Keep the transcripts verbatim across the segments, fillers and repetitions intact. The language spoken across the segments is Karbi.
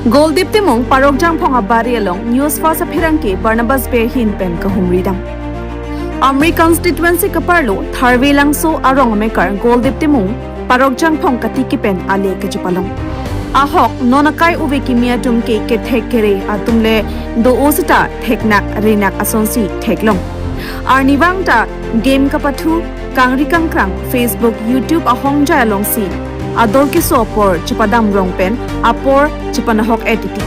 Goldip Timung Parokjangphong abari along News First apherangke Barnabas Bey ahin pen kahumri dam. Amri constituency kaparlo Tharve Langso arong amekar Goldip Timung Parokjangphong katiki pen ale kachepalong. Ahok non akai ove kimi atum ke kethek kere atum le do-o seta theknak renak asonsi theklong. Arnivang ta game kapathu, kangri kangkrang, Facebook, YouTube ahongjai alongsi ador keso apor chepadam rong pen apor chepanahok-et titi.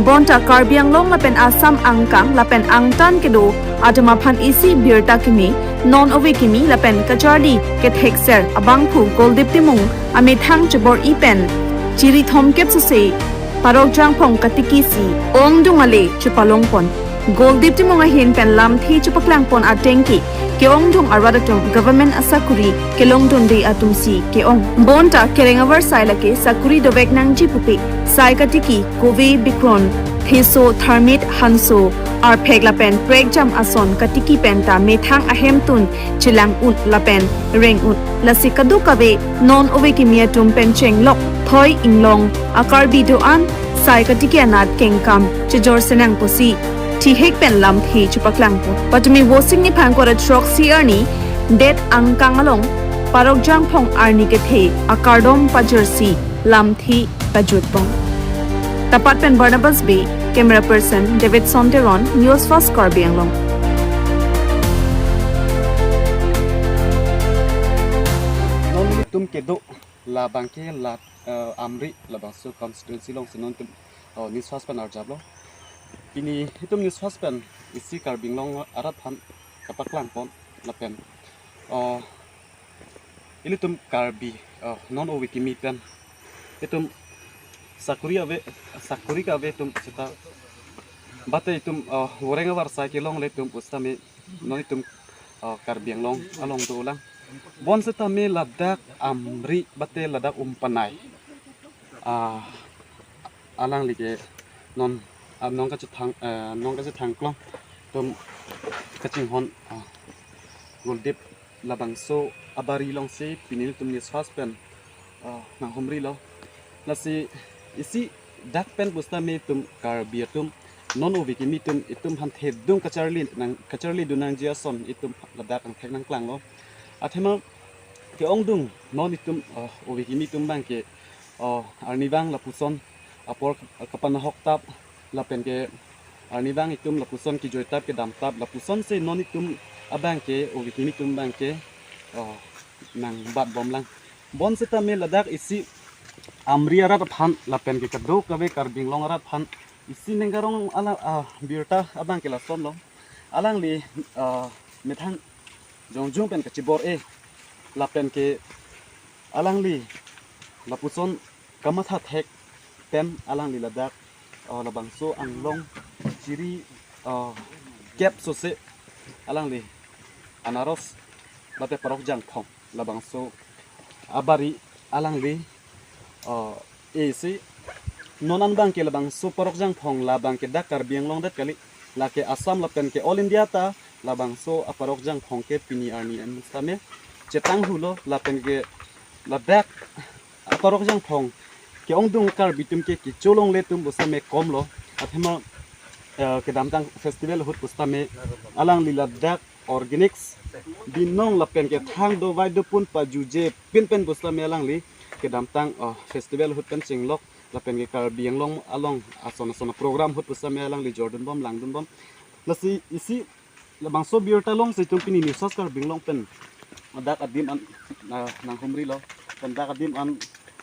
Bonta Karbi Anglong lapen Assam angkang lapen angtan kedo atum aphan isi birta kimi, non ove kimi lapen kacharli kethekser abangphu Goldip Timung amethang chebor-i pen chiri thomkep sose Parokjangphong katiki si ongdung ale chepalongpon. Goldip Timung ahin pen lamthe chepaklangpon atengke ke-ongdung arat atum government asakuri kelongdunde atumsi ke-ong. Bonta kereng avarsai lake sakuri dovek nangji pupe sai katiki kove bikron, theso, tharmit, hanso, arphek lapen prekjam ason katiki pen ta methang ahemtun chelang-un lapen reng-un. Lasi kadokave non ove kimi atum pen chenglok thoi inglong a-Karbi do-an sai katiki anat kengkam chejor senang pusi thihek pen lamthe chepaklangpo. Patumi Vosik niphang kora throksi arni det angkang along Parokjangphong arni kethe akardom pajirsi lamthe pajutpon. Tapat pen Barnabas Bey, camera person Davidson Teron, News First Karbi Anglong. Non ilitum kedo labangke la, eh, Amri labangso constituency alongsi non itum, oh, News First pen arjaplo. Pini itum News First pen isi Karbi Anglong arat aphan kapaklangpon lapen, oh, ilitum Karbi, oh, non ove kimi pen itum sakuri ave, sakuri kave itum seta bate itum, oh, voreng avarsai kelongle itum pusitame non itum, oh, Karbi Anglong along dolang. Bonsetame ladak Amri bate ladak Umpanai, ah, alangli ke non, ah, nong kachethang, eh, nong kachethang klong itum kachinghon, ah, Goldip labangso abari alongsi pini itum News First pen, ah, nanghumrilo. Lasi isi dak pen pusitame itum Karbi atum non ove kimi atum itum aphan thedung kacharli nang, kacharlidun nangji ason itum ladak angthek nangklanglo. Athema ke-ongdung non itum, ah, ove kimi atum abangke, ah, arnivang lapuson apor kapanahok tap lapen ke arnivang itum lapuson kejoi tap kedam tap lapusonsi non itum abangke ove kimi atum abangke, oh, nangbatbomlang. Bonsetame ladak isi Amri arat aphan lapen ke kadokave Karbi Anglong arat aphan isi ningkarong ala, ah, birta abangke lasonlo. Alangli, ah, methang jongjung pen kachebor-e lapen ke alangli lapuson kamatha thek pen alangli ladak, oh, labangso anglong chiri, oh, kep sose alangli anaros bate Parokjangphong labangso abari alangli, oh, isi non an abangke labangso Parokjangphong labangke dak Karbi Anglong det kali, lake Assam lapen ke All India ta labangso a-Parokjangphong ke pini arni an same chetanghulo lapen ke ladak a-Parokjangphong ke-ongdung Karbi atum ke kecholongle atum pusitame komlo. Athema, eh, kedamtang festival ahut pusitame alangli ladak organics binong lapen ke thang dovai dopun pajuje pin pen pusitame alangli kedamtang, oh, festival ahut pen chenglok lapen ke Karbi Anglong along ason ason program ahut pusitame alangli jordunbom langdunbom. Lasi isi labangso birta alongsi itum pini News First Karbi Anglong pen dak adim an, ah, nanghumrilo pen dak adim an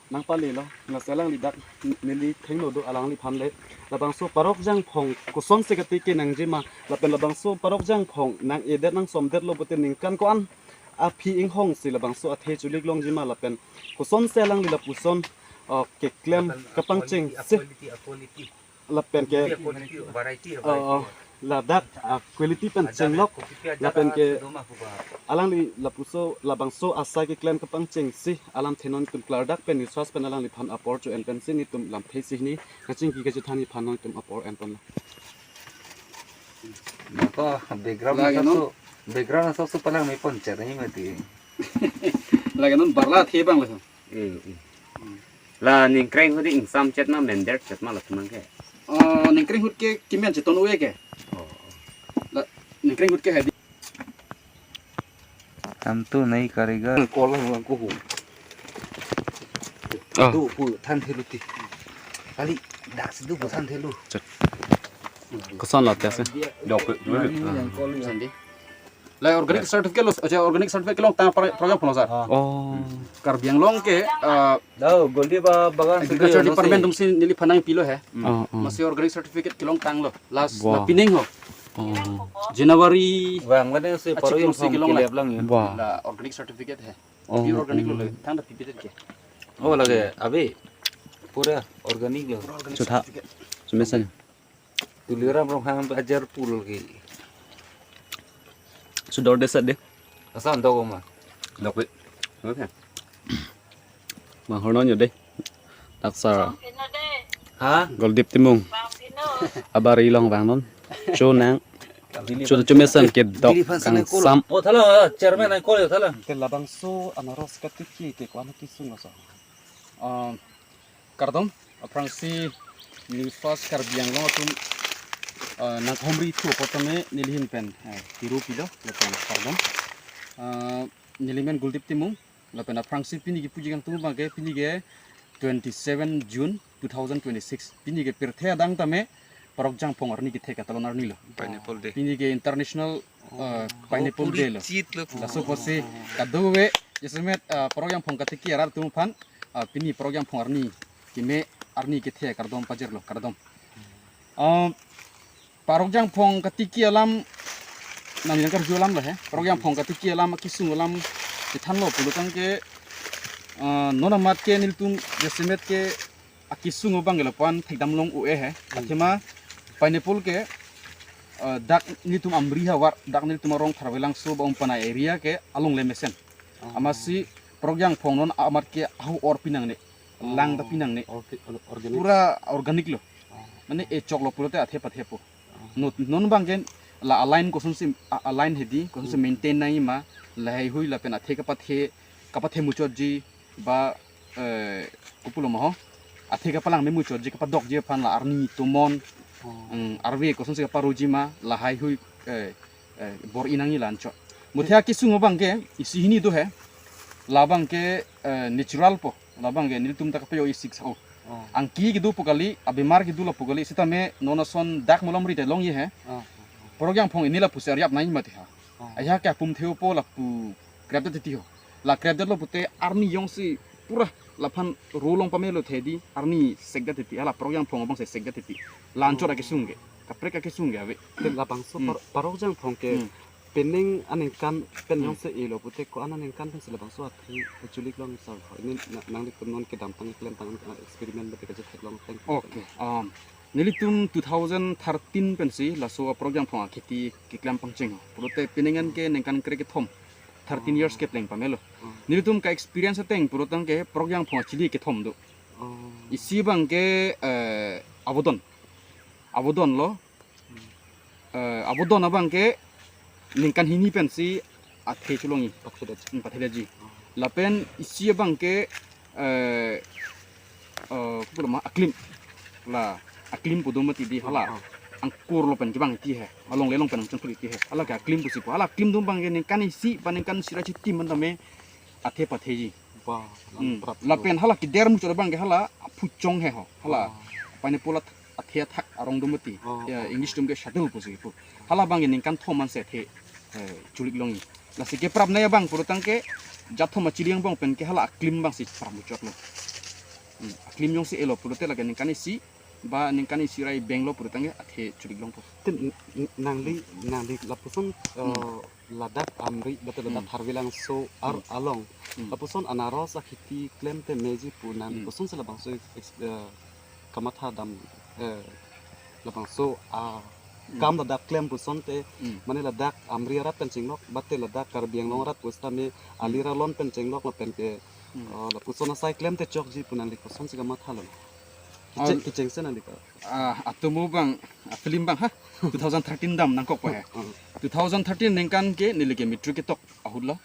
nangpalelo. Lasi alangli dak neli thengno do alangliphan le labangso Parokjangphong kosonsi katiki nangjima lapen labangso Parokjangphong nang-edet nangsomdetlo pute ningkan ko-an aphi inghongsi labangso athe chulik longjima lapen kosonsi alangli lapuson, oh, keklem kapangchengsi lapen ke, oh, ladak, ah, quality pen chenglok lapen ke alangli lapuso labangso asai keklem kapangchengsi alamthe non itum klardak pen News First pen alangliphan apor cho-en pensi nelitum lamthe isi hini kachingki kachethan aphan non itum apor enponlo. Nangko background lagi non. Background asokso palangmepon chere mati. Lagi non barla the bang laso. Eh, eh. La ningkreng ahut ke ingsam chet ma, mender chet ma latum abang ke? Oh, ningkreng ahut ke kemen chet, ton-o-e ke. Oh. La ningkreng ahut ke hedi. Ham to nahi karega. Kol lang lang kuhu. Ah. Do pu than thelo ti. Kali dak si do pu than thelo. Chet. Koson lo tes. Dok. Sandi. La organic certificate lo, acha, organic certificate kelongtang pro-, program phongo sir. Oh. Karbi Anglong ke, eh, do Goldi ba bagan agriculture department atumsi neliphan nangpilo he. Oh, oh. Amatsi organic certificate kelongtanglo. Last, wah, la pining ho. Oh. January. Vang mana si achik paroi kelong si kelong la. Kilep lang ya. Wah. La organic certificate he. Oh, pure organic lo, oh, le. Thangta pipedet ke. Oh, lake, abi. Pura organic lo. Pura organic certificate. Chutha. Chumesen. Tuliram Ronghang ajar pul ke. Sudor desa de. Asa antok ma? Dok pi. Okay. Bang Horno nyo de. Dak sir. Ha? Goldip Timung. Abari along vangnon. Chonang. Chun chumesen kedok kangsam. Oh, thala, chairman nangkol ya, thala. Te labangso anaros katiki ke ko-an kesung aso. Um, kardom, aphrangsi News Fast Karbi Anglong atum, uh, nang homri thu apot tame nelihin pen, uh, kiru pilo, lapen kardom. Uh, nelimen Goldip Timung, lapen aphrangsi pini kepuji kangtung abang ke, pini ke twenty-seven June two thousand twenty-six. Pini ke pirthe adang tame Parokjang Phong arni kethe katalon arni lo. Pineapple Day. Pini ke International, uh, oh, Pineapple Day lo. Puri chit lo. Laso apotsi kadokave, jasemet, uh, Parokjang Phong katiki arat atum aphan, uh, pini Parokjang Phong arni keme arni kethe kardom pajirlo, kardom. Uh, Parokjang Phong katiki alam, nang nangkarju alam lo he. Parokjang Phong katiki alam, akesung alam, chethanlo pulotangte, ah, non amat ke nelitum jasemet ke akesung abang ke lapu-an thekdam long-o-e he. Hmm. Athema pineapple ke, ah, dak nelitum Amri havar, dak nelitum arong Tharvelangso ba Umpana area ke alongle mesen. Oh. Amatsi Parokjang Phong non amat ke ahu or pinangne, lang ta pinangne. Oh, orga-, or-, organic. Pura organic lo. Oh. Mane echok lo pulote athe pathepo. Non, non abang ke la aline kosonsi, a-, aline hedi, kosonsi maintain nangji ma, lahaihui lapen athe kapathe, kapathe muchotji, ba, eh, kopulo ma ho. Athe kapalang memuchotji, kapadokji aphan la arni tomon, mm, arve kosonsi kaparoji ma, lahaihui, eh, eh, bor-i nangji la anchot. Muthe akesung abang ke, isi hini do he, labang ke, eh, natural po. Labang ke nelitum ta kapayo-i sik sa-o. Oh. Angki kedo pu kali, abemar kedo lapu kali, sitame non ason dak malomri te longji he. Oh. Parokjang Phong ini lapusi ariap nangji mati ha. Oh. Aja ke apum theu po lapu krepdet titi ho. La krepdetlo pute arni jongsi pura laphan ro long pamelo thedi arni sekdet titi. Hala Parokjang Phong abang se sekdet titi. La anchot akesung ke. Kaprek akesung ke ave. Te labangso, hmm, par-, Parokjang Phong ke, hmm, penang aningkan pen, hmm, jongsi elo pute ko-an aningkan pensi labangso athe chulik long sir. Ini na-, nanglitum non kedamtang keklem tang, ah, experiment bete kaje theklong tang. Okay. Um, nelitum two thousand thirteen pensi laso Parokjang Phong akheti keklem pangcheng ho. Pulote penang an ke ningkan kre-kethom. Thirteen years kepleng pamelo. Hmm. Nelitum ka-experience ateng pulotangte Parokjang Phong achili kethom do. Oh. Isi abang ke, eh, Abodon. Abodon lo. Eh, Abodon abang ke ningkan hini pensi athe cholongji. Pathedaji. Hmm, pathedaji. Lapen isi abang ke, eh, eh, kopulo ma, Aklim. La Aklim pu do mati di hala. Oh. Angkur lo pen kebang ti he. Alongle along pen angchon kuli ti he. Hala ke Aklim pusi pu. Hala Aklim do abang ke ningkan isi, ba ningkan isi ra chitim man tame athe patheji. Wah, hmm, prap. Lapen hala keder muchot abang ke hala aphuchong he ho. Hala, oh, pineapple at-, athe athak arong do mati. Oh, ya, oh, English atum ke shuttle pusi pu. Hala abang ke ningkan thom ansi athe, eh, chulik longji. Lasi keprap nai abang pulotangte jat thom achili angbong pen ke hala Aklim abangsi prap muchotlo. Hmm, Aklim jongsi elo pulote lake ningkan isi, ba ningkan isi ra ibeng lo pulotangte athe chulik longpo. Te n-, n-, nangli, nangli lapuson, hmm, eh, ladak Amri, bete ladak, hmm, Tharvelangso ar, hmm, along. Hmm. Lapuson anaros akheti klem te meji pu nang, hmm, pusonsi labangso ex-, ex-, eh, kamatha dam, eh, labangso a, hmm, kam ladak klem pusonte, hmm, mane ladak Amri arat pen chenglok, bete ladak Karbi Anglong, hmm, arat pusitame, hmm, alir alon pen chenglok lapen ke, hmm, eh, lapuson asai klem te chokji pu nangli pusonsi kamathalo. Kecheng, ah, kechengse nangli ka. Ah, atomo abang, ah, film abang ha. Two thousand thirteen dam nangkokpo he. Hmm. Two thousand thirteen ningkan ke neli ke matric ketok ahut lo.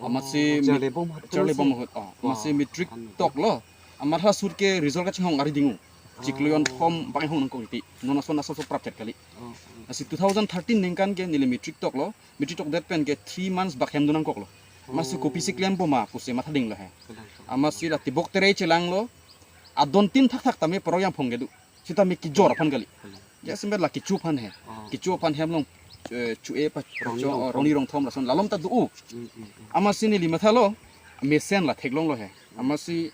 Oh, amatsi charli bom ahut. Charli bom ahut. Oh, wah, amatsi matric, ano, toklo. Amat halaso ahut ke result kachinghon ari dingu. Chiklo jonthom bak inghon nangkok titi. Non ason ason so prapchet kali. Oh, oh. Lasi two thousand thirteen ningkan ke neli matric toklo. Matric tokdet pen ke three months bak hem dun nangkoklo. Amatsi Oh. kopisi klem po ma pusi matha dinglo he. Kalang, kalang. Amatsi la tibok tere chelanglo. Adon tin thakthak tame Porok Jangphong kedo. Sitame kejor aphan kali. Kalang. Ya, semet la kecho aphan he. Oh. Kecho aphan hem along, eh, cho-e pa Rongni cho, rongthom. Rongni rongthom lason. Lalom ta do-o. Mm, mm, mm. Amatsi neli mathalo, mesen la theklonglo he. Amatsi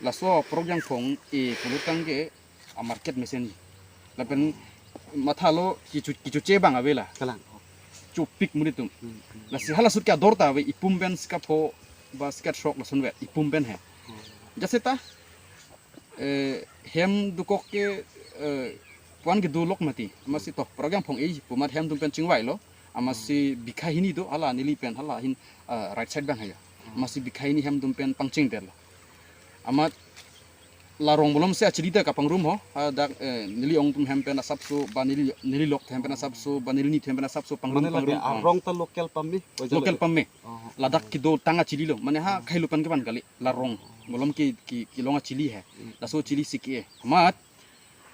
laso Porok Jangphong e pulotangte a market mesenji. Lapen mathalo kecho, kechoche abang avela. Kalang. Chopik muritum. Hmm, hmm. Lasi halaso ahut ke ador ta ave ipum pen sika pho ba sika throk lason ave ipum pen he. Hmm. Jase ta, eh, hem dokok ke, eh, puan kedo lok mati. Amatsi to, Porok Jangphong e pu amat hem atum pen chingvailo. Amatsi bikha hini do, hala neli pen, hala ahin, ah, right side abang hayo. Amatsi bikha hini hem atum pen pangchingdetlo. Amat la rong malom si achili ta kapangrum ho, hadak, eh, neli ong atum hem pen asapso, ba neli, neli lok hem pen asapso, ba neli ni hem pen asapso, pangrum, Mane lake pangrum, ah. arong ta local pame, o jalo Local ke? pame. Oh, Ladak oh. kedo tang achili lo, mane ha Oh. khailu pen kevan kali, la rong malom ke, ke, kelong achili he. Hmm. Laso achili si ke-e. Amat,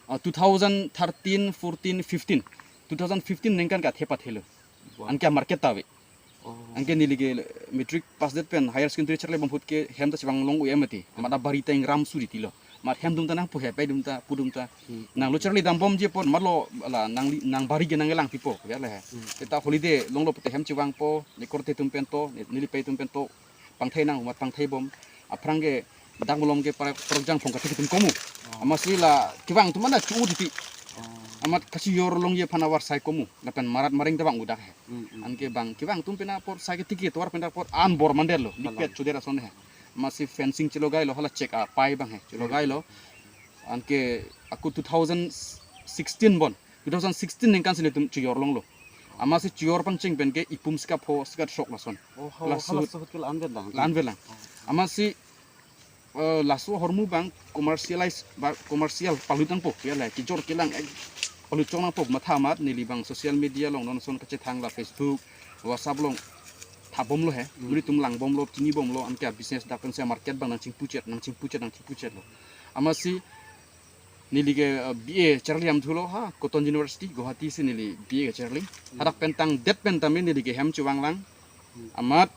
ah, two thousand thirteen, fourteen, fifteen. Two thousand fifteen ningkan ke athe pathelo. Wow. Anke a market ta ave. Oh. Anke neli ke matric pass det pen higher secondary charli bom ahut ke hem ta chevang long u em ati. Amat abari ta ingram suri tilo. Amat hem atum ta nangpo he, pai atum ta, pu atum ta. Hmm. Nanglo charli dam bomji apot amatlo la nangli, nang bari ke nangkelang pipo, ya le he. Hmm. Seta holiday longlo pute hem chevangpo, ne korte atum pen to, ne, neli pai atum pen to. Pangthai nang, amat pangthai bom. Aphrang ke dak malom ke para Porok Jangphong kathek atum komu. Oh. Amatsi la kevang atum mana chu titi. Oh. Amat kachejor longji aphan avarsai komu. Lapen marat maring ta bang u dak he. Mm, mm. Anke bang kevang atum pen apor sai ke tiki tovar pen apor an bor mandetlo. Kalang. Lipet chuder ason he. Amatsi fencing chelogailo hala chek apai abang he. Chelogailo. Anke ako two thousand sixteen bon. Two thousand sixteen ningkan si nelitum chejor longlo. Amatsi chejor pangcheng pen ke ipum sika pho sika throk lason. Oh, ho, Laso halaso ahut ke la-an vet lang. La-an vet lang. Oh. Amatsi, eh, laso ahormu abang commercialize ba commercial palut nangpo, ya le, kejor kelang, eh, palut chok nangpo matha amat neli abang social media along non ason kachethang la Facebook, WhatsApp along thabomlo he. Hmm. Nelitum langbomlo, chinibomlo, anke a business dak pensi a market abang nangchingpuchet, nangchingpuchet, nangchingpuchetlo. Amatsi neli ke, eh, B A charli damthulo ha, Cotton University, Guwahati si neli B A kacharli. Hmm. Hadak pen tangdet pen tame neli ke hem chevang lang. Hmm. Amat,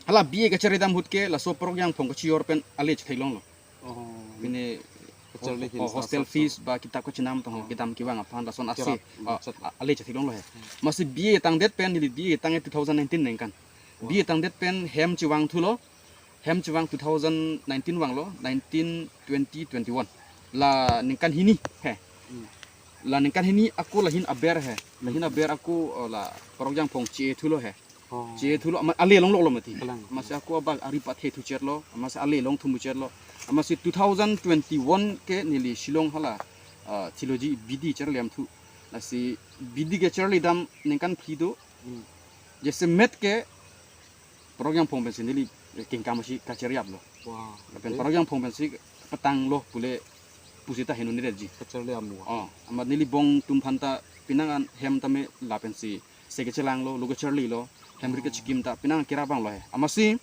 hala B A kacharli dam ahut ke, laso Porok Jangphong kachejor pen ale chetheklonglo. Oh. Pine Kacharli oh, hin oh, sa hostel sa fees sa. ba kitap kachinam tong, Oh. kedam kevang aphan lason ase, Kerap, oh, chat. a-, ale chetheklonglo he. Hmm. Amatsi B A tangdet pen, neli B A tang e two thousand nineteen ningkan. Wow. B A tangdet pen hem chevangthulo, hem chevang two thousand nineteen vanglo, nineteen, twenty, twenty-one. La ningkan hini he. Hmm. La ningkan hini ako lahin aber he. Lahin Hmm. aber ako, oh, la Porok Jangphong che-ethulo he. Oh. Che-ethulo, ama ale longlo lo mati. Kalang. Amatsi ako abak ari pathe thuchetlo, amatsi ale longthumuchetlo. Amatsi two thousand twenty-one ke neli Shillong hala, ah, theology B D charli damthu. Lasi B D kacharli dam ningkan phli do. Hmm. Jasemet ke Porok Jangphong pensi neli kengkam si kacharli aplo. Wow. Lapen Okay. Porok Jangphong pensi petanglo pule pusita henu nirji. Kacharli amu. Oh, amat neli bong atum aphanta penang an hem tame lapensi se kachelanglo, lo kacharlilo, hem ri Oh. kachikim ta penang kera abanglo he. Amatsi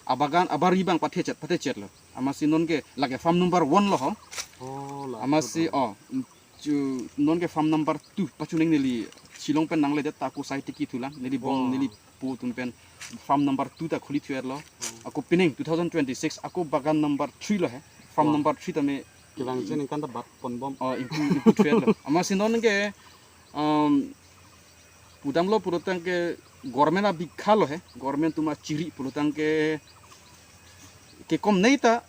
abagan abari abang pathechet, pathechetlo. Amatsi nonke lake farm number one lo ho. Oh, la Amatsi, itu oh, chu nonke farm number two pachuning neli Shillong pen nangledet ta ako sai tiki thulang, neli bong Wow. neli po atum pen farm number two ta khuli thuetlo. Hmm. Ako pining two thousand twenty-six ako bagan number three lo he. Farm Wow. number three tame Kevang chen ningkan ta bat ponbom. Oh, ingpu, ingpu thuetlo. Amatsi nonke, um, pudamlo pulotangte government abikha lo he. Government atum achiri pulotangte kekom nei ta,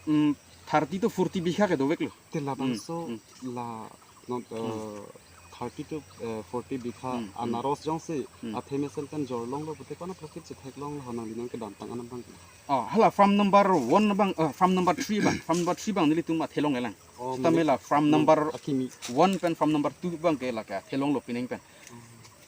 um, thirty to forty bikha ke doveklo. Te labangso Hmm, hmm. la non, Hmm. eh, thirty to, eh, forty bikha Hmm, hmm. anaros jongsi Hmm. athe mesen pen jorlonglo pute kona profit chetheklonglo nangli nonke damtang anam abang. Oh, hala farm number one abang, eh, farm number three abang, farm number three abang nelitum athelong elang. Oh, Sitame mane la farm nang number akimi. one pen farm number two abang ke lake athelonglo pining pen. Hmm.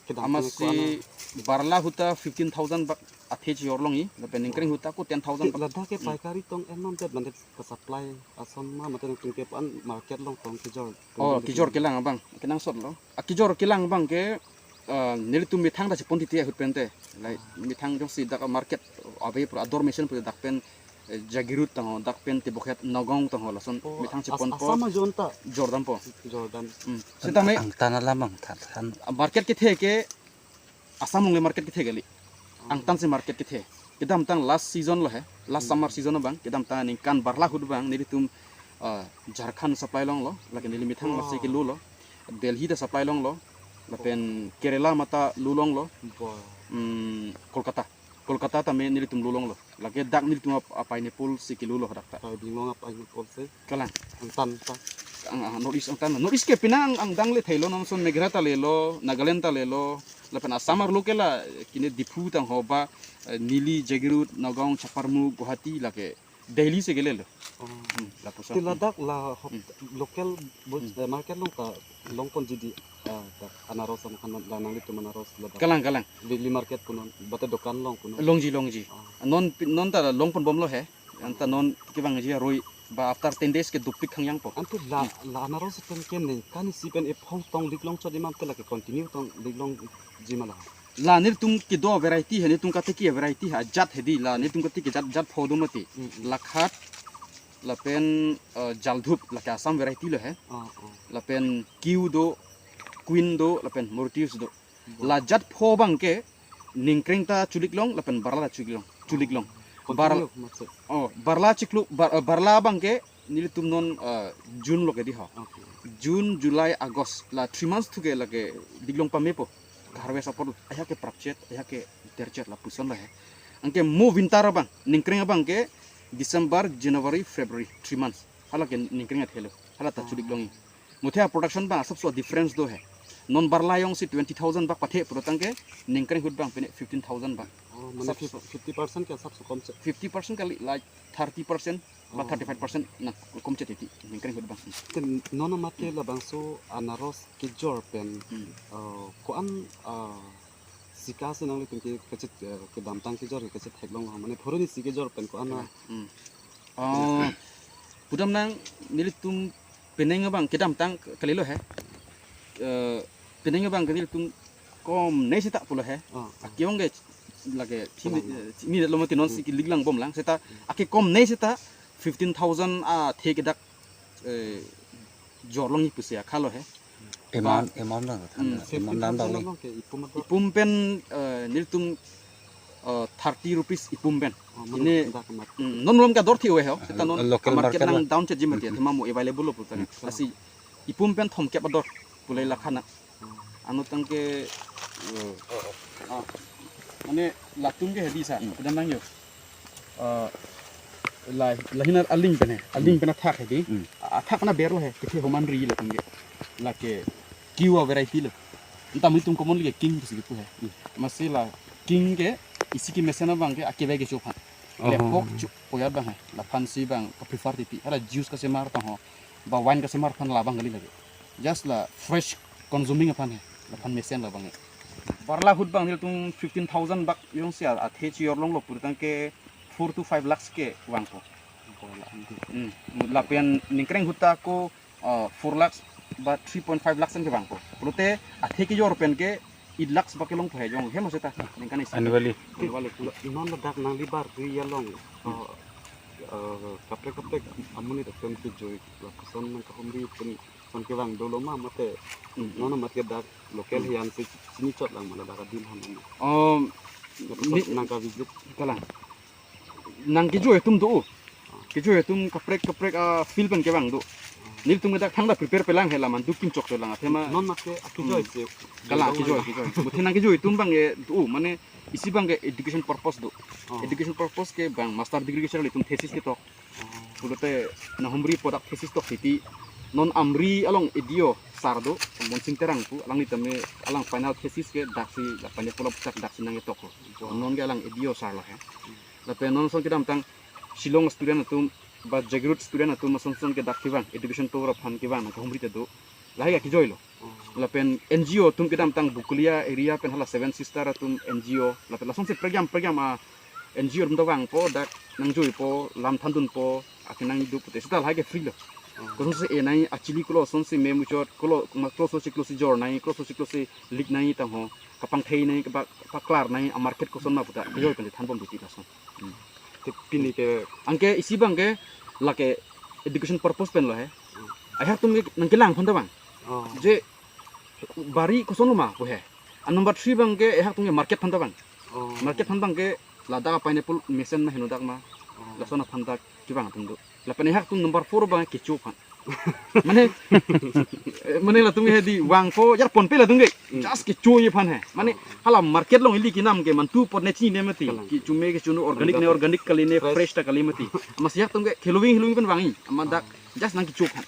Kedam Amatsi tang ko ano. barla ahut ta fifteen thousand bak athe chejorlongji, lapen ningkring ahut ta ako ten thousand Te bak. ladak ke Hmm. paikari tong emam det mande ka supply ason ma mate nangtum ke an market along tong kejor. Oh, Tong kejor kelang abang, kenangsotlo. A kejor kelang abang ke, eh, nelitum methang ta chepon titi ahut pen te. Like, methang jongsi dak market ave pura ador mesen pura dak pen eh, Jagiroad tangho, dak pen Tibokhet Nagaon tangho, lason Oh, methang As- chepon po. Assam ajo anta Jordam po. Jordam. Hmm. Setame Angtan alam angtan. Market kethe ke Assam along le market kethe kali. Angtan si market kethe. Kedamtang last season lo he. Last Hmm. summer season abang. Kedamtang ningkan barla ahut abang nelitum, uh, Jharkhand supply longlo. Lake neli methang Oh. lasi kelo lo. Delhi ta supply longlo. Lapen Kerala mata lo longlo. Bo. Hmm, Kolkata. Kolkata tame nelitum lo longlo. Lake dak nelitum ap-, a pineapple si kelo lo dak ta. Karbi Anglong a pineapple si. Kalang. Angtan ta. Ang, ang, North East angtan. North East ke penang ang, angdeng le thelo, non ason Meghalaya ta lelo, Nagaland ta lelo. Lapen Assam arlo ke la, kine Diphu tangho ba, eh, Nilip, Jagiroad, Nagaon, Chaparmukh, Guwahati lake Delhi si kelelo. Oh. Hmm, lapuson. Ti ladak la hop- Hmm. local bul- Hmm. eh, market along ta longponji di, ah, dak anaros amat la nanglitum anaros ladak. Kalang, kalang. Weekly market punon, bate dokan along punon. Longji, longji. Ah. Non pi- non ta longpon bomlo he. Anta non kevangji aroi ba after ten days ke dopik khangjang po. Ante la, Hmm. la anaros atum ke ningkan isi pen ephong tonglik longchotji ma, ante lake continue tonglik longji ma la? La nelitum kedo variety he, nelitum katiki variety he, ajat he di, la nelitum katiki jat, jat pho do mati. Hmm, hmm. Lakhat, lapen, eh, Jaldhup, lake Assam variety lo he. Oh, oh. Lapen Q do, Queen do, lapen Mauritius do. Bo. La jat pho abang ke ningkreng ta chulik long, lapen barla ta chulik long, chulik long. Bar- Continue, maksud. Oh, barla chiklo, bar-, eh, barla abang ke nelitum non, eh, June lo ke di ho. Okay. June, July, August. La three months thu ke lake diklong pame po. Harvest apor aja ke prapchet, aja ke derchet lapuson lo he. Anke mo winter abang, ningkreng abang ke December, January, February, three months. Hala ke ningkreng athelo. Hala ta chulik long. Muthe a production abang asapso difference do he. Non barla jongsi twenty thousand bak pathe pulotangte ningkreng ahut abang pine fifteen thousand bak. Oh, mane Asapso. fifty percent ke asapso komchet. Fifty percent kali, like thirty percent ba Oh. thirty-five percent na komchet titi ningkreng ahut abang. Te non amat ke labangso anaros kejor pen, Hmm. eh, ko-an, eh, sika si nanglitum ke kachet, eh, kedamtang kejor ke kachet theklong, mane phuruni si kejor pen ko-an na. Hmm. Oh, pudamnang nelitum penang abang kedamtang kalilo he. Eh, penang abang ke nelitum komne seta pulo he. Oh, oh. Ake-ong ke lake Kalang. Chini, eh, chini lo mati non Hmm. si kelik lang bomlang seta Hmm. ake komne seta fifteen thousand athe ke dak, eh, jorlongji pusi akhalo he. Amount, Ba- amount lang, Hmm. amount lang Fifteen thousand lang. Along ke ipum ator. Ipum pen, eh, nelitum, eh, thirty rupees ipum pen. Oh, mane Ini, dak amat. Hmm, non malom ke ador thi-o he ho. Ah, seta non local a market market nang la. Down chetji mati, Hmm. athema mo available lo puta. Hmm. Lasi ipum pen thomkep ador pule lakhana. Hmm. Anutang ke, eh, ah, mane latum ke he di sa, Hmm. pudamnang jo. Eh, la, lahin aling pen he, aling Hmm. pen athak he di. Hmm. A-, athak na berlo he, kethe homan ri latum ke. Lake Q a variety lo. Anta nelitum commonly ke King pusi kipu he. Hmm. Amatsi la King ke isi kemesen abang ke akeve kecho aphan. Oh. Lepok chu poyat abang he. Laphan si abang ka prefer titi. Hala juice kasemar tangho. Ba wine kasemar aphan labang kali lake. Just la fresh consuming aphan he. Laphan mesen labang he. Barla ahut abang nelitum fifteen thousand bak jongsi a, athe chejor longlo pulotangte four to five lakhs ke vangpo. Barla ahut. Hmm. Lapen ningkreng ahut ta ko, uh, four lakhs ba three point five lakhs an ke vangpo. Pulote athe kejor pen ke eight lakhs bak ke longpo he jong he mo seta. Ningkan isi. Annually. Annually. Non ladak nangli bar dui along. Hmm. Uh, uh, kaprek kaprek amonit atum kejoi lapuson nangkahumri pen son kevang dolo ma mate Hmm. non amat ke dak local Hmm. hiyan si chini chot lang ma ladak adim han ma. Um, Lapuson ni- nangkavisit. Kalang. Nangkejoi atum do. Kejoi atum kaprek kaprek a field pen kevang do. Nelitum ke dak thangta prepare pelang he laman dukim chok lang athema. Non amat ke akejoi Hmm. si. Kalang Dong kejoi lang. Kejoi. Muthe nangkejoi atum abang ke do mane isi abang ke education purpose do. Oh. Education purpose ke abang master degree ke char nelitum thesis ketok. Oh. Pulote nanghumri po dak thesis tok titi non Amri along A D O sar do, Monsing Terang pu, alangli tame alang final thesis ke daksi, la final follow up chak daksi nangketok lo. Oh. Non ke alang A D O sar lo he. Hmm. Lapen non ason kedamtang Shillong student atum ba Jagiroad student atum ason son ke dak kevang, education tour aphan kevang nangkahumri ta do. Lahai ke akejoi lo. Oh. Lapen N G O atum kedamtang Bokolia area pen hala Seven Sister atum N G O, lapen lasonsi prekjam prekjam a N G O atum ta vangpo, dak nangjoipo, lam thandunpo, akenang idu pute. Seta lahai ke free lo. Oh. Kosonsi e nangji, achili kolo asonsi me muchot, kolo, ma, kolo so chiklo si jor nangji, kolo so chiklo si lik nangji tangho, kapangthei nangji, kapa-, paklar nangji, a market koson ma puta, kejoi pen thanbom titi lason. Hmm. Te pini ke, anke isi abang ke lake education purpose pen lo he. Ajahak atum ke nangkelang aphan ta abang. Oh. Je bari koson lo ma pu he. An number three abang ke ajahak atum ke market aphan ta abang. Oh. Market aphan abang ke ladak pineapple mesen ma henodak ma. Oh. Lason aphan ta kevang atum do. Lapen ajahak atum number four abang kecho aphan. Mane, mane latum ke hedi vangpo, jar ponpe latum ke. Hmm. Just kechoji aphan he. Mane, oh, hala market along ili kenam ke mantu apot ne chinine mati. Kalang. Kecho me kecho no organic, organic ne ta, organic kali ne fresh, fresh ta kali mati. Amatsi ajahak atum ke heloving heloving pen vangji. Amat dak, oh, just nangkecho aphan.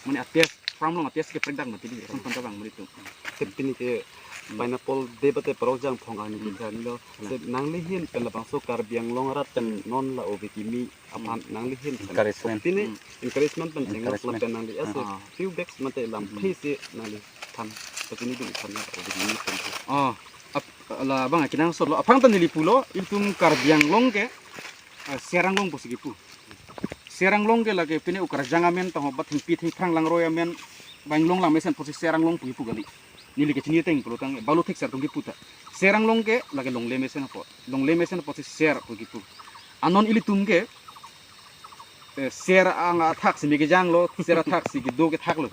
Mane a-taste, farm along a-taste ke prek dak mati di. Lason aphan ta abang mane atum. Te pini ke, hmm, Pineapple Day bate Parokjang Phong arni, hmm, kita ni lo. Hmm. Se nangli ahin pen labangso Karbi Anglong arat pen, hmm, non la ove kimi aphan, hmm, nangli ahin pen, encouragement, pini, hmm, encouragement pen chenglok, encouragement, lapen nangli ase, ah, few bags mate lam, hmm, phese nangli than, pachini dun than la ove kimi pen. Oh, ap-, labang akenangsot lo, aphrang ta neli pulo, ilitum Karbi Anglong ke, eh, Ser Anglong pusi kepu. Ser Anglong ke lake pine Ukarjang amen tangho, ba thengpi thengphrang langroi amen, ba inglong lang mesen pusi Ser Anglong pu kepu kali. Neli kechini ateng pulo tangte, balu thekser atum kepu ta. Ser Anglong ke lake longle mesen apot. Longle mesen apotsi Ser pu kepu. Anon ilitum ke, eh, Ser ang athak si me kejang lo, Ser athak si kedo kethak lo.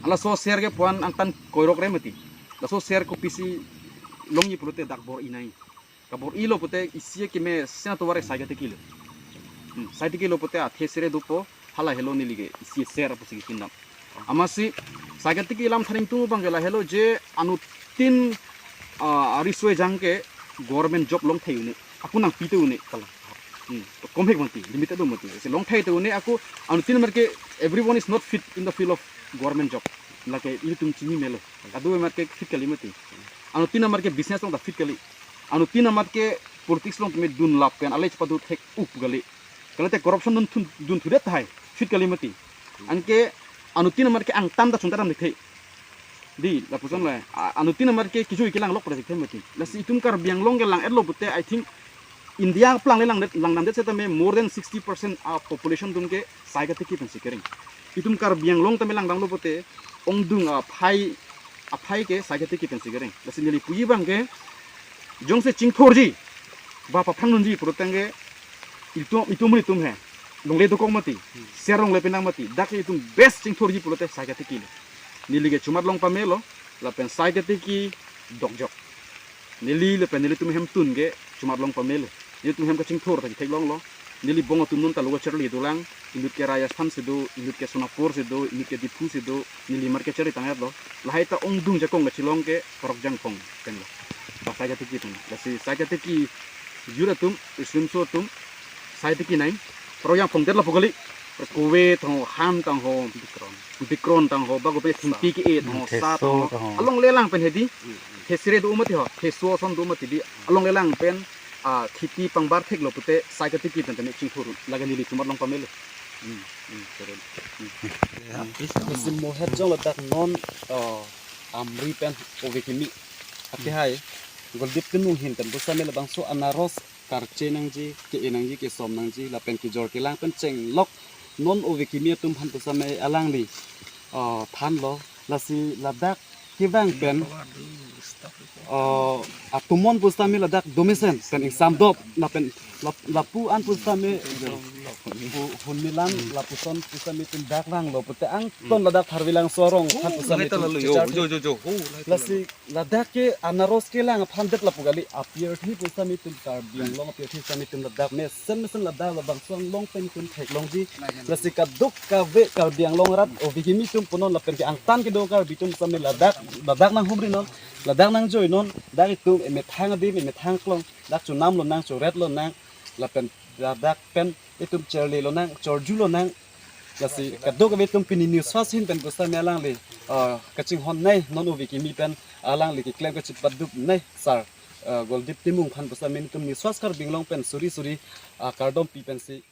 Halaso Ser ke puan angtan koirok re mati. Laso Ser kopisi longji pulote dak bor-i nai. Kabor-ilo pute isi akeme sena tovar sai katiki lo. Hmm, sai katiki lo pute athe sere dopo, hala helo neli ke isi Ser pusi kepindam. Amatsi sai katiki alam than ingtung abang ke lahelo je anuttin, ah, ariso ejang ke government job longthai un-e. Ako nangpi te un-e. Kalang. Hmm, komhek mati, limited do mati. Si longthai te un-e ako anuttin amat ke everyone is not fit in the field of government job. Lake ilitum chini melo. Kado amat ke fit kali mati. Anuttin amat ke business along ta fit kali. Anuttin amat ke politics along tame dun lapen alai chepadu thek up kali. Kalite corruption dun thun, dun thudet tahai, fit kali mati. Anke anuttin amat ke angtan ta chunta dam dikthe. Di, lapuson le. A-, anuttin amat ke kejui kelang lok pada dikthe mati. Lasi itum Karbi Anglong ke lang-etlo pute, I think, India aplang le lang det, lang dam det setame more than sixty percent a population atum ke sai katiki pensi kering. Itum Karbi Anglong tame lang damlo pute, ongdung aphai, aphai ke sai katiki pensi kering. Lasi neli puji abang ke, jongsi chingthurji, ba paphrang dunji pulotangte, itum, itum itum he, longle dokok mati, Ser longle penang mati, dak itum best chingthurji pulote sai katiki lo. Neli ke chomat long pamelo, lapen sai katiki dokjok. Neli lapen nelitum hemtun ke chomat long pamelo. Nelitum hem kachingthur ta theklonglo. Neli bong atum non ta lo kacharli dolang. Inut ke Rajasthan si do, inut ke Sonapur si do, inut ke Diphu si do, neli amat ke charli tang-etlo. Lahai ta ongdung jakong kachelong ke Parokjang Phong pen lo. Ba sai katiki pen. Lasi sai katiki jur atum, isimso atum, sai katiki nai. Parokjang Phong det lapu kali. Kove tangho, ham tangho, Bikron. Bikron tangho, bago pe thengpi ke-e tangho, hmm, sa theso tangho, tangho. Alongle lang pen hedi. Hmm. Thesere do mati ho, theso ason do mati di. Alongle lang pen, ah, kheti pangbar theklo pute, sai katiki pen tame chingthur. Lake neli chomat long pamelo. Hmm, hmm, sere. Hmm. Ya, please. Lasi mo het jong ladak non, ah, Amri pen ove kimi. Ati hai, Goldeep Timung ahin pen pusitame labangso anaros karche nangji, ke-e nangji, kesom nangji, lapen kejor kelang pen chenglok non ove kimi atum aphan pusitame alangli, ah, thanlo, lasi ladak kevang pen, ah, atumon pusitame ladak domesen pen ingsam dop, lapen lap-, lapu an pusitame pu-, hunmilan lapuson pusitame itum dak vanglo pute angton ladak Karbi Anglong arong aphan pusitame itum chechar. Jo, jo, jo. Oh, lasi ladak ke anaros kelang aphan det lapu kali, apirthe pusitame itum Karbi Anglong apirthe pusitame itum ladak mesen mesen ladak labangso along pen itum theklongji. Lasi kadokave Karbi Anglong arat ove kimi atum punon lapen ke angtan kedo Karbi atum pusitame ladak, ladak nanghumri non, ladak nangjoi non, dak itum emethang adim, emethang aklong, dak chonam lonang, choret lonang, lapen ladak pen itum charli lonang, chorju lonang. Lasi kadokave atum pini News First ahin pen pusitame alangli, ah, kachinghon nai non ove kimi pen alangli keklem kachipaduk nai sir, ah, Goldeep Timung aphan pusitame nelitum News First Karbi Anglong pen suri suri, ah, kardom pi pensi